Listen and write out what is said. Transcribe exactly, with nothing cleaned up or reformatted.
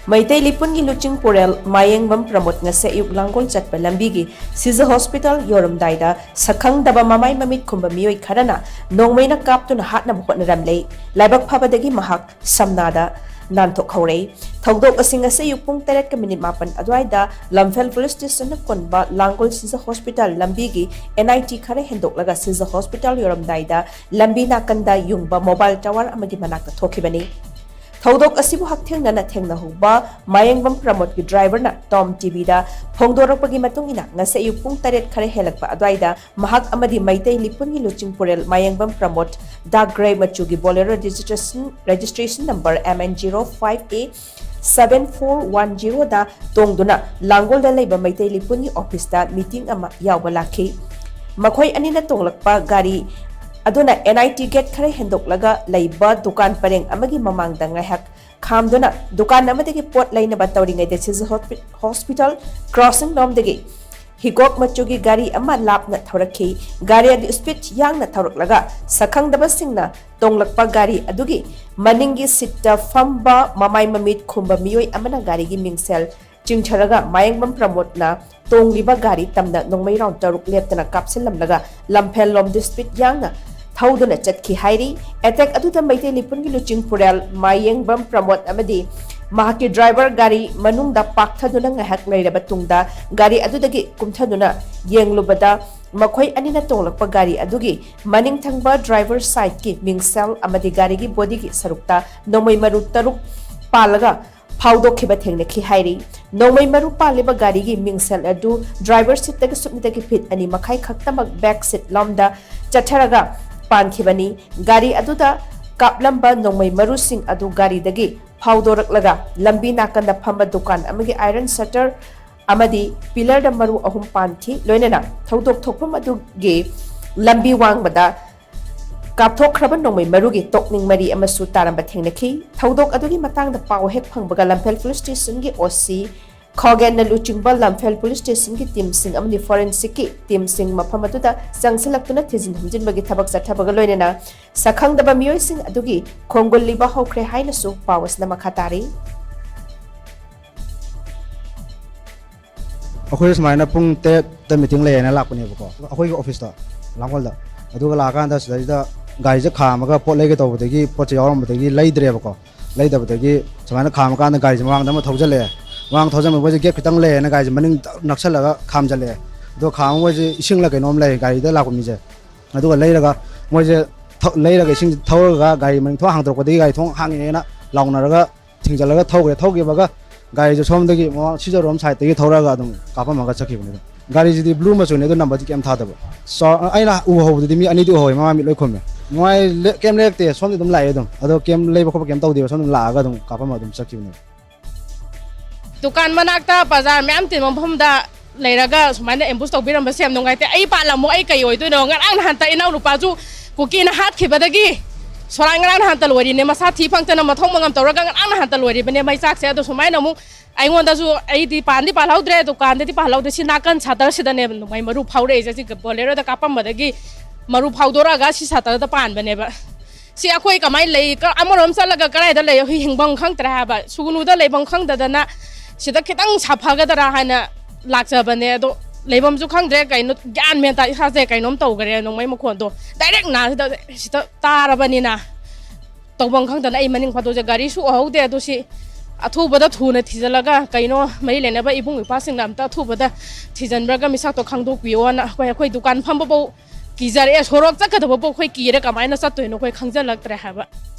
ꯃꯩꯇꯩ ꯂꯤꯄꯨꯟꯒꯤ ꯂꯨꯆꯤꯡ ꯄꯨꯔꯦꯜ ꯃꯥꯌꯦꯡꯕꯝ ꯄ꯭ꯔꯃꯣꯗ ꯉꯁꯤ ꯑꯌꯨꯛ ꯂꯥꯡꯒꯣꯜ ꯆꯠꯄ ꯂꯝꯕꯤꯒꯤ ꯁꯤꯖ ꯍꯣꯁꯄꯤꯇꯥꯜ ꯌꯧꯔꯝꯗꯥꯏꯗ ꯁꯛꯈꯪꯗꯕ ꯃꯃꯥꯏ ꯃꯃꯤꯠ ꯈꯨꯝꯕ ꯃꯤꯑꯣꯏ ꯈꯔꯅ ꯅꯣꯡꯃꯩꯅ ꯀꯥꯞꯇꯨꯅ ꯍꯥꯠꯅꯕ ꯍꯣꯠꯅꯔꯝꯂꯦ꯫ ꯂꯥꯏꯕꯛ ꯐꯕꯗꯒꯤ ꯃꯍꯥꯛ ꯁꯝꯅꯥꯗ ꯅꯥꯟꯊꯣꯛꯍꯧꯔꯦ꯫ ꯊꯧꯗꯣꯛ ꯑꯁꯤ ꯉꯁꯤ ꯑꯌꯨꯛ ꯄꯨꯡ ꯇꯔꯦꯠꯀ ꯃꯤꯅꯤꯠ ꯃꯥꯄꯟ ꯑꯗꯨꯋꯥꯏꯗ ꯂꯝꯐꯦꯜ ꯄꯨꯂꯤꯁ ꯁ꯭ꯇꯦꯁꯟꯅ ꯀꯣꯟꯕ ꯂꯥꯡꯒꯣꯜ ꯁꯤꯖ ꯍꯣꯁꯄꯤꯇꯥꯜ ꯂꯝꯕꯤꯒꯤ NIT ꯈꯔ ꯍꯦꯟꯗꯣꯛꯂꯒ ꯁꯤꯖ ꯍꯣꯁꯄꯤꯇꯥꯜ ꯌꯧꯔꯝꯗꯥꯏꯗ ꯂꯝꯕꯤ ꯅꯥꯀꯟꯗ ꯌꯨꯡꯕ ꯃꯣꯕꯥꯏꯜ ꯇꯥꯋꯔ ꯑꯃꯒꯤ ꯃꯅꯥꯛꯇ ꯊꯣꯛꯈꯤꯕꯅꯤ꯫ ꯊꯧꯗꯣꯛ ꯑꯁꯤꯕꯨ ꯍꯛꯊꯦꯡꯅꯅ ꯊꯦꯡꯅꯍꯧꯕ ꯃꯥꯌꯦꯡꯕꯝ ꯄ꯭ꯔꯃꯣꯗꯀꯤ ꯗ꯭ꯔꯥꯏꯚꯔꯅ ꯇꯣꯝ ꯇꯤꯚꯤꯗ ꯐꯣꯡꯗꯣꯔꯛꯄꯒꯤ ꯃꯇꯨꯡ ꯏꯟꯅ ꯉꯁꯤ ꯑꯌꯨꯛ ꯄꯨꯡ ꯇꯔꯦꯠ ꯈꯔ ꯍꯦꯜꯂꯛꯄ ꯑꯗꯨꯋꯥꯏꯗ ꯃꯍꯥꯛ ꯑꯃꯗꯤ ꯃꯩꯇꯩ ꯂꯤꯄꯨꯟꯒꯤ ꯂꯨꯆꯤꯡ ꯄꯨꯔꯦꯜ ꯃꯥꯌꯦꯡꯕꯝ ꯄ꯭ꯔꯃꯣꯗ ꯗꯥꯔꯛ ꯒ꯭ꯔꯦ ꯃꯆꯨꯒꯤ Bolero registration registration number MN zero five A seven four one zero ꯗ ꯇꯣꯡꯗꯨꯅ ꯂꯥꯡꯒꯣꯜꯗ ꯂꯩꯕ ꯃꯩꯇꯩ ꯂꯤꯄꯨꯟꯒꯤ ꯑꯣꯐꯤꯁꯇ ꯃꯤꯇꯤꯡ ꯑꯃ ꯌꯥꯎꯕ ꯂꯥꯛꯈꯤ꯫ ꯃꯈꯣꯏ ꯑꯅꯤꯅ ꯇꯣꯡꯂꯛꯄ ꯒꯥꯔꯤ ꯑꯗꯨꯅ NIT ꯒꯦꯠ ꯈꯔ ꯍꯦꯟꯗꯣꯛꯂꯒ ꯂꯩꯕ ꯗꯨꯀꯥꯟ ꯄꯔꯦꯡ ꯑꯃꯒꯤ ꯃꯃꯥꯡꯗ ꯉꯥꯏꯍꯥꯛ ꯈꯥꯝꯗꯨꯅ ꯗꯨꯀꯥꯟ ꯑꯃꯗꯒꯤ ꯄꯣꯠ ꯂꯩꯅꯕ ꯇꯧꯔꯤꯉꯩꯗ ꯁꯤꯖ ꯍꯣꯁꯄꯤ-, ꯍꯣꯁꯄꯤꯇꯥꯜ ꯀ꯭ꯔꯣꯁꯤꯡ ꯂꯣꯝꯗꯒꯤ ꯍꯤꯒꯣꯛ ꯃꯆꯨꯒꯤ ꯒꯥꯔꯤ ꯑꯃ ꯂꯥꯞꯅ ꯊꯧꯔꯛꯈꯤ꯫ ꯒꯥꯔꯤ ꯑꯗꯨ ꯁ꯭ꯄꯤꯗ ꯌꯥꯡꯅ ꯊꯧꯔꯛꯂꯒ ꯁꯛꯈꯪꯗꯕꯁꯤꯡꯅ ꯇꯣꯡꯂꯛꯄ ꯒꯥꯔꯤ ꯑꯗꯨꯒꯤ ꯃꯅꯤꯡꯒꯤ ꯁꯤꯠꯇ ꯐꯝꯕ ꯃꯃꯥꯏ ꯃꯃꯤꯠ ꯈꯨꯝꯕ ꯃꯤꯑꯣꯏ ꯑꯃꯅ ꯒꯥꯔꯤꯒꯤ ꯃꯤꯡꯁꯦꯜ ꯆꯤꯡꯊꯔꯒ ꯃꯥꯌꯦꯡꯕꯝ ꯄ꯭ꯔꯃꯣꯗꯅ ꯇꯣꯡꯂꯤꯕ ꯒꯥꯔꯤ ꯇꯝꯅ ꯅꯣꯡꯃꯩ ꯔꯥꯎꯟ ꯇꯔꯨꯛ ꯂꯦꯞꯇꯅ ꯀꯥꯞꯁꯤꯜꯂꯝꯂꯒ ꯂꯝꯐꯦꯜ ꯂꯣꯝꯗ ꯁ꯭ꯄꯤꯗ ꯌꯥꯡꯅ ꯊꯧꯗꯨꯅ ꯆꯠꯈꯤ ꯍꯥꯏꯔꯤ꯫ ꯑꯦꯇꯦꯛ ꯑꯗꯨꯗ ꯃꯩꯇꯩ ꯂꯤꯄꯨꯟꯒꯤ ꯂꯨꯆꯤꯡ ꯄꯨꯔꯦꯜ ꯃꯥꯌꯦꯡꯕꯝ ꯄ꯭ꯔꯃꯣꯗ ꯑꯃꯗꯤ ꯃꯍꯥꯛꯀꯤ ꯗ꯭ꯔꯥꯏꯚꯔ ꯒꯥꯔꯤ ꯃꯅꯨꯡꯗ ꯄꯥꯛꯊꯗꯨꯅ ꯉꯥꯏꯍꯥꯛ ꯂꯩꯔꯕ ꯇꯨꯡꯗ ꯒꯥꯔꯤ ꯑꯗꯨꯗꯒꯤ ꯀꯨꯝꯊꯗꯨꯅ ꯌꯦꯡꯂꯨꯕꯗ ꯃꯈꯣꯏ ꯑꯅꯤꯅ ꯇꯣꯡꯂꯛꯄ ꯒꯥꯔꯤ ꯑꯗꯨꯒꯤ ꯃꯅꯤꯡ ꯊꯪꯕ ꯗ꯭ꯔꯥꯏꯚꯔ ꯁꯥꯏꯗꯀꯤ ꯃꯤꯡꯁꯦꯜ ꯑꯃꯗꯤ ꯒꯥꯔꯤꯒꯤ ꯕꯣꯗꯤꯒꯤ ꯁꯔꯨꯛꯇ ꯅꯣꯡꯃꯩ ꯃꯔꯨ ꯇꯔꯨꯛ ꯄꯥꯜꯂꯒ ꯐꯥꯎꯗꯣꯛꯈꯤꯕ ꯊꯦꯡꯅꯈꯤ ꯍꯥꯏꯔꯤ꯫ ꯅꯣꯡꯃꯩ ꯃꯔꯨ ꯄꯥꯜꯂꯤꯕ ꯒꯥꯔꯤꯒꯤ ꯃꯤꯡꯁꯦꯜ ꯑꯗꯨ ꯗ꯭ꯔꯥꯏꯚꯔ ꯁꯤꯠꯇꯒꯤ ꯁꯨꯞꯅꯇꯒꯤ ꯐꯤꯠ ꯑꯅꯤ ꯃꯈꯥꯏ ꯈꯛꯇꯃꯛ ꯕꯦꯛ ꯁꯤꯠ ꯂꯣꯝꯗ ꯆꯠꯊꯔꯒ ꯄꯥꯟꯈꯤꯕꯅꯤ꯫ ꯒꯥꯔꯤ ꯑꯗꯨꯗ ꯀꯥꯞꯂꯝꯕ ꯅꯣꯡꯃꯩ ꯃꯔꯨꯁꯤꯡ ꯑꯗꯨ ꯒꯥꯔꯤꯗꯒꯤ ꯐꯥꯎꯗꯣꯔꯛꯂꯒ ꯂꯝꯕꯤ ꯅꯥꯀꯟꯗ ꯐꯝꯕ ꯗꯨꯀꯥꯟ ꯑꯃꯒꯤ ꯑꯥꯏꯔꯟ ꯁꯇꯔ ꯑꯃꯗꯤ ꯄꯤꯂꯔꯗ ꯃꯔꯨ ꯑꯍꯨꯝ ꯄꯥꯟꯈꯤ꯫ ꯂꯣꯏꯅꯅ ꯊꯧꯗꯣꯛ ꯊꯣꯛꯐꯝ ꯑꯗꯨꯒꯤ ꯂꯝꯕꯤ ꯋꯥꯡꯃꯗ ꯀꯥꯞꯊꯣꯛꯈ꯭ꯔꯕ ꯅꯣꯡꯃꯩ ꯃꯔꯨꯒꯤ ꯇꯣꯛꯅꯤꯡ ꯃꯔꯤ ꯑꯃꯁꯨ ꯇꯥꯔꯝꯕ ꯊꯦꯡꯅꯈꯤ꯫ ꯊꯧꯗꯣꯛ ꯑꯗꯨꯒꯤ ꯃꯇꯥꯡꯗ ꯄꯥꯎ ꯍꯦꯛ ꯐꯪꯕꯒ ꯂꯝꯐꯦꯜ ꯄꯨꯂꯤꯁ ꯁ꯭ꯇꯦꯁꯟꯒꯤ OC ꯈꯣꯒꯦꯟꯅ ꯂꯨꯆꯤꯡꯕ ꯂꯝꯐꯦꯜ ꯄꯨꯂꯤꯁ ꯁ꯭ꯇꯦꯁꯟꯒꯤ ꯇꯤꯝꯁꯤꯡ ꯑꯃꯗꯤ ꯐꯣꯔꯦꯟꯁꯤꯛꯀꯤ ꯇꯤꯝꯁꯤꯡ ꯃꯐꯝ ꯑꯗꯨꯗ ꯆꯪꯁꯤꯜꯂꯛꯇꯨꯅ ꯊꯤꯖꯤꯟ ꯍꯨꯝꯖꯤꯟꯕꯒꯤ ꯊꯕꯛ ꯆꯠꯊꯕꯒ ꯂꯣꯏꯅꯅ ꯁꯛꯈꯪꯗꯕ ꯃꯤꯑꯣꯏꯁꯤꯡ ꯑꯗꯨꯒꯤ ꯈꯣꯡꯒꯨꯜ ꯂꯤꯕ ꯍꯧꯈ꯭ꯔꯦ ꯍꯥꯏꯅꯁꯨ ꯄꯥꯎ ꯑꯁꯤꯅ ꯃꯈꯥ ꯇꯥꯔꯤ꯫ ꯑꯩꯈꯣꯏ ꯁꯨꯃꯥꯏꯅ ꯄꯨꯡ ꯇꯔꯦꯠꯇ ꯃꯤꯇꯤꯡ ꯂꯩꯌꯦꯅ ꯂꯥꯛꯄꯅꯦꯕꯀꯣ, ꯑꯩꯈꯣꯏꯒꯤ ꯑꯣꯐꯤꯁꯇ, ꯂꯥꯡꯒꯣꯜꯗ꯫ ꯑꯗꯨꯒ ꯂꯥꯛꯑꯀꯥꯟꯗ ꯁꯤꯗꯩꯗ ꯒꯥꯔꯤꯁꯦ ꯈꯥꯝꯃꯒ ꯄꯣꯠ ꯂꯩꯒꯦ ꯇꯧꯕꯗꯒꯤ ꯄꯣꯠꯁꯦ ꯌꯥꯎꯔꯝꯕꯗꯒꯤ ꯂꯩꯗ꯭ꯔꯦꯕꯀꯣ꯫ ꯂꯩꯗꯕꯗꯒꯤ ꯁꯨꯃꯥꯏꯅ ꯈꯥꯝꯃꯀꯥꯟꯗ ꯒꯥꯔꯤꯁꯦ ꯃꯃꯥꯡꯗ ꯑꯃ ꯊꯧꯖꯜꯂꯛꯑꯦ꯫ ꯃꯃꯥꯡ ꯊꯧꯖꯟꯕ ꯃꯣꯏꯁꯦ ꯒꯦꯠ ꯈꯤꯇꯪ ꯂꯩꯌꯦꯅ ꯒꯥꯔꯤꯁꯦ ꯃꯅꯤꯡ ꯇꯛ ꯅꯛꯁꯜꯂꯒ ꯈꯥꯝꯖꯜꯂꯛꯑꯦ꯫ ꯑꯗꯣ ꯈꯥꯝꯃ ꯃꯣꯏꯁꯦ ꯏꯁꯤꯡꯂ ꯀꯩꯅꯣꯝ ꯂꯩ ꯒꯥꯔꯤꯗ ꯂꯥꯛꯄ ꯃꯤꯁꯦ꯫ ꯑꯗꯨꯒ ꯂꯩꯔꯒ ꯃꯣꯏꯁꯦ ꯊꯧ-, ꯂꯩꯔꯒ ꯏꯁꯤꯡ ꯊꯧꯔꯒ ꯒꯥꯔꯤ ꯃꯅꯤꯡ ꯊꯣꯡ ꯍꯥꯡꯗꯣꯔꯛꯄꯗꯒꯤ ꯒꯥꯔꯤ ꯊꯣꯡ ꯍꯥꯡꯉꯦꯅ ꯂꯥꯎꯅꯔꯒ ꯊꯤꯡꯖꯤꯜꯂꯒ ꯊꯧꯈ꯭ꯔꯦ꯫ ꯊꯧꯈꯤꯕꯒ ꯒꯥꯔꯤꯁꯦ ꯁꯣꯝꯗꯒꯤ ꯃꯃꯥꯡ ꯁꯤꯖꯔꯣꯝ ꯁꯥꯏꯠꯇꯒꯤ ꯊꯧꯔꯒ ꯑꯗꯨꯝ ꯀꯥꯞꯄꯝꯃꯒ ꯆꯠꯈꯤꯕꯅꯤꯗ꯫ ꯒꯥꯔꯤꯁꯤꯗꯤ ꯕ꯭ꯂꯨ ꯃꯆꯨꯅꯦ, ꯑꯗꯨ ꯅꯝꯕꯔꯗꯤ ꯀꯩꯝ ꯊꯥꯗꯕ꯫ ꯆꯥꯎ-, ꯑꯩꯅ ꯎꯍꯧꯕꯗꯨꯗꯤ ꯃꯤ ꯑꯅꯤꯗꯤ ꯎꯍꯧꯋꯦ, ꯃꯃꯥꯏ ꯃꯤꯠ ꯂꯣꯏ ꯈꯨꯝꯃꯦ꯫ ꯃꯣꯏ ꯂꯦ-, ꯀꯩꯝ ꯂꯩꯔꯛꯇꯦ, ꯁꯣꯝꯗ ꯑꯗꯨꯝ ꯂꯥꯛꯑꯦ ꯑꯗꯨꯝ꯫ ꯑꯗꯣ ꯀꯩꯝ ꯂꯩꯕ ꯈꯣꯠꯄ ꯀꯩꯝ ꯇꯧꯗꯦꯕ, ꯁꯣꯝꯗ ꯑꯗꯨꯝ ꯂꯥꯛꯑꯒ ꯑꯗꯨꯝ ꯀꯥꯞꯄꯝꯃꯒ ꯑꯗꯨꯝ ꯆꯠꯈꯤꯕꯅꯦꯕ꯫ ꯗꯨꯀꯥꯟ ꯃꯅꯥꯛꯇ ꯕꯖꯥꯔ ꯃꯌꯥꯝ ꯇꯤꯟꯕ ꯃꯐꯝꯗ ꯂꯩꯔꯒ ꯁꯨꯃꯥꯏꯅ ꯑꯦꯝꯕꯨꯁ ꯇꯧꯕꯤꯔꯝꯕꯁꯦ ꯌꯥꯝ ꯅꯨꯡꯉꯥꯏꯇꯦ꯫ ꯑꯩ ꯄꯥꯜꯂꯝꯃꯣ, ꯑꯩ ꯀꯩ ꯑꯣꯏꯗꯣꯏꯅꯣ? ꯉꯔꯥꯡ ꯅꯍꯥꯟꯇ ꯏꯅꯥꯎꯅꯨꯄꯥꯁꯨ ꯀꯨꯀꯤꯅ ꯍꯥꯠꯈꯤꯕꯗꯒꯤ ꯁꯣꯔꯥꯟ ꯉꯔꯥꯡ ꯅꯍꯥꯟꯇ ꯂꯣꯏꯔꯤꯅꯦ, ꯃꯁꯥ ꯊꯤ ꯐꯪꯗꯅ ꯃꯊꯧ ꯃꯉꯝ ꯇꯧꯔꯒ ꯉꯔꯥꯡ ꯅꯍꯥꯟꯇ ꯂꯣꯏꯔꯤꯕꯅꯦ ꯃꯩꯆꯥꯛꯁꯦ꯫ ꯑꯗꯣ ꯁꯨꯃꯥꯏꯅ ꯑꯃꯨꯛ ꯑꯩꯉꯣꯟꯗꯁꯨ, ꯑꯩꯗꯤ ꯄꯥꯟꯗꯤ ꯄꯥꯜꯍꯧꯗ꯭ꯔꯦ, ꯗꯨꯀꯥꯟꯗꯗꯤ ꯄꯥꯜꯍꯧꯗ꯭ꯔꯦ, ꯁꯤ ꯅꯥꯀꯟ ꯁꯥꯇꯔꯁꯤꯗꯅꯦꯕ ꯅꯣꯡꯃꯩ ꯃꯔꯨ ꯐꯥꯎꯔꯛꯏꯁꯦ꯫ ꯁꯤ ꯕꯣꯂꯦꯔꯣꯗ ꯀꯥꯞꯄꯝꯕꯗꯒꯤ ꯃꯔꯨ ꯐꯥꯎꯗꯣꯔꯛꯑꯒ ꯁꯤ ꯁꯥꯇꯔꯗ ꯄꯥꯟꯕꯅꯦꯕ꯫ ꯁꯤ ꯑꯩꯈꯣꯏ ꯀꯃꯥꯏꯅ ꯂꯩ? ꯀ-, ꯑꯃꯔꯣꯝ ꯆꯠꯂꯒ ꯀꯗꯥꯏꯗ ꯂꯩ? ꯑꯩꯈꯣꯏ ꯍꯤꯡꯐꯝ ꯈꯪꯗ꯭ꯔꯦ ꯍꯥꯏꯕ꯫ ꯁꯨꯒꯅꯨꯗ ꯂꯩꯐꯝ ꯈꯪꯗꯗꯅ ꯁꯤꯗ ꯈꯤꯇꯪ ꯁꯥꯐꯒꯗ꯭ꯔꯥ ꯍꯥꯏꯅ ꯂꯥꯛꯆꯕꯅꯦ꯫ ꯑꯗꯣ ꯂꯩꯐꯝꯁꯨ ꯈꯪꯗ꯭ꯔꯦ꯫ ꯀꯩꯅꯣ, ꯒ꯭ꯌꯥꯟ ꯃꯦꯟ ꯇꯥ-, ꯏꯁꯥꯁꯦ ꯀꯩꯅꯣꯝ ꯇꯧꯈꯔꯦ꯫ ꯅꯣꯡꯃꯩ ꯃꯈꯣꯟꯗꯣ ꯗꯥꯏꯔꯦꯛ ꯅꯥꯁꯤꯗ ꯁꯤꯗ ꯇꯥꯔꯕꯅꯤꯅ ꯇꯧꯐꯝ ꯈꯪꯗꯅ ꯑꯩ ꯃꯅꯤꯡ ꯐꯠꯇꯣꯛꯁꯦ꯫ ꯒꯥꯔꯤꯁꯨ ꯎꯍꯧꯗꯦ꯫ ꯑꯗꯣ ꯁꯤ ꯑꯊꯨꯕꯗ ꯊꯨꯅ ꯊꯤꯖꯤꯜꯂꯒ ꯀꯩꯅꯣ ꯃꯔꯤ ꯂꯩꯅꯕ ꯏꯕꯨꯡ ꯏꯄ꯭ꯋꯥꯁꯤꯡꯅ ꯑꯝꯇ ꯑꯊꯨꯕꯗ ꯊꯤꯖꯤꯟꯕ꯭ꯔꯒ ꯃꯤꯁꯛꯇꯣ ꯈꯪꯗꯣꯛꯄꯤꯌꯣꯅ꯫ ꯑꯩꯈꯣꯏ, ꯑꯩꯈꯣꯏ ꯗꯨꯀꯥꯟ ꯐꯝꯕꯐꯥꯎ ꯀꯤꯖꯔꯛꯑꯦ꯫ ꯁꯣꯔꯣꯛ ꯆꯠꯀꯗꯕꯐꯥꯎ ꯑꯩꯈꯣꯏ ꯀꯤꯔꯦ꯫ ꯀꯃꯥꯏꯅ ꯆꯠꯇꯣꯏꯅꯣ ꯑꯩꯈꯣꯏ ꯈꯪꯖꯤꯜꯂꯛꯇ꯭ꯔꯦ ꯍꯥꯏꯕ꯫